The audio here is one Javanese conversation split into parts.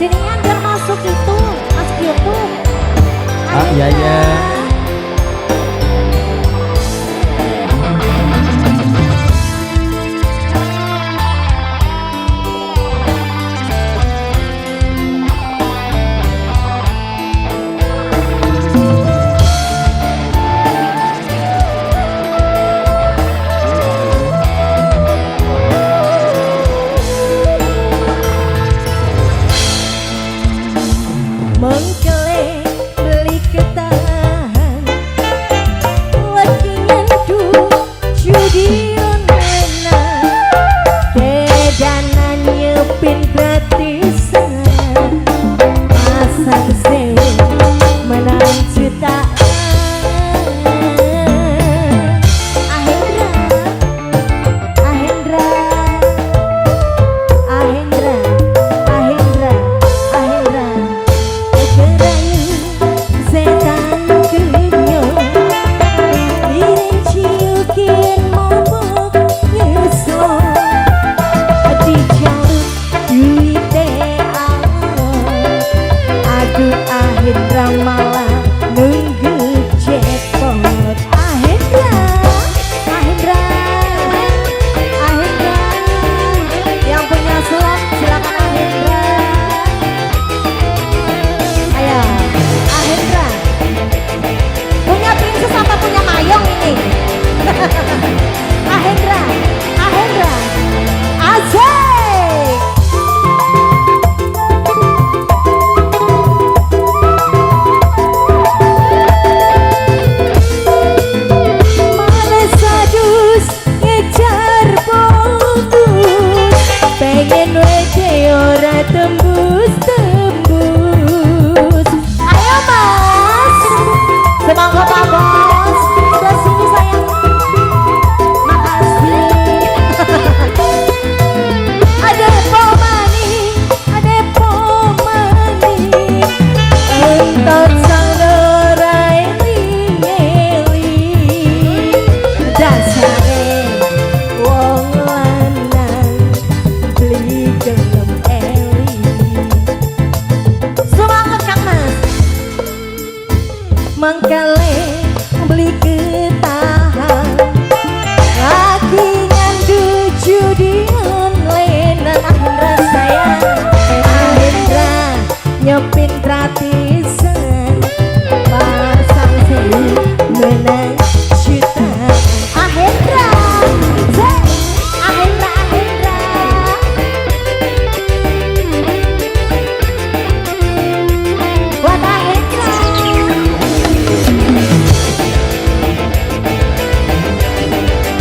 Sinian biar masuk itu, masuk YouTube. Ah, iya iya. Mengkele beli ketahan lagi nyentuh judi onena kedanan nyepin gratisan pasang sewu menang jutaan. Ahendra, Ahendra, Ahendra, Ahendra, Ahendra, kerayu setan kenyo ciukin mabuk nyusul dijaluk duite Allah. Aduh Ahendra malah nunggu cepot. Ahendra, Ahendra, Ahendra, yang punya slot silakan Ahendra. Ayo Ahendra, punya princess apa punya mayong ini? Ahendra, Ahendra, asik. Males sadus ngejar bonus, pengen wede ora tembus tembus. Ayo mas, semoga Pak Bos ke sini sayang. Makasih. Ada pomani, ada pomani, entot salora eling-eling. Dasare wong lanang beli gelem eling. Semangat Kang Mas. Mangkale beli ketahan lagi ngandu judi online. Ahendra sayang, Ahendra nyepin gratisan pasang sewu menang jutaan. Ahendra, Zek, Ahendra, Ahendra. Buat Ahendra.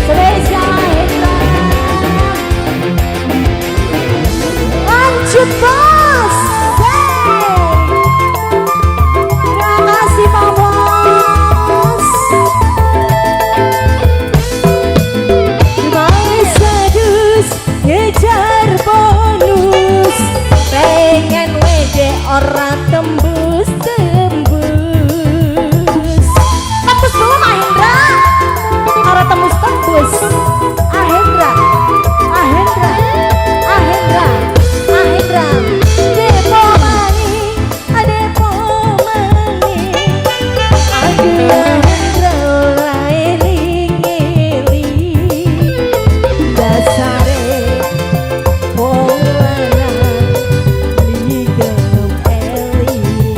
Spesial Ahendra. Lanjut bos. Hey. Terima kasih Pak Bos. Males sedus ngejar bonus, pengen wede ora tembus tembus. Tembus belum Ahendra? Ora tembus tembus. Ahendra, Ahendra, Ahendra, Ahendra. Depo mani, depo mani. Aduh Ahendra ora eling-eling. Dasare wong lanang beli gelem eling.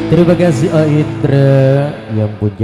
Terima kasih Indra yang punya.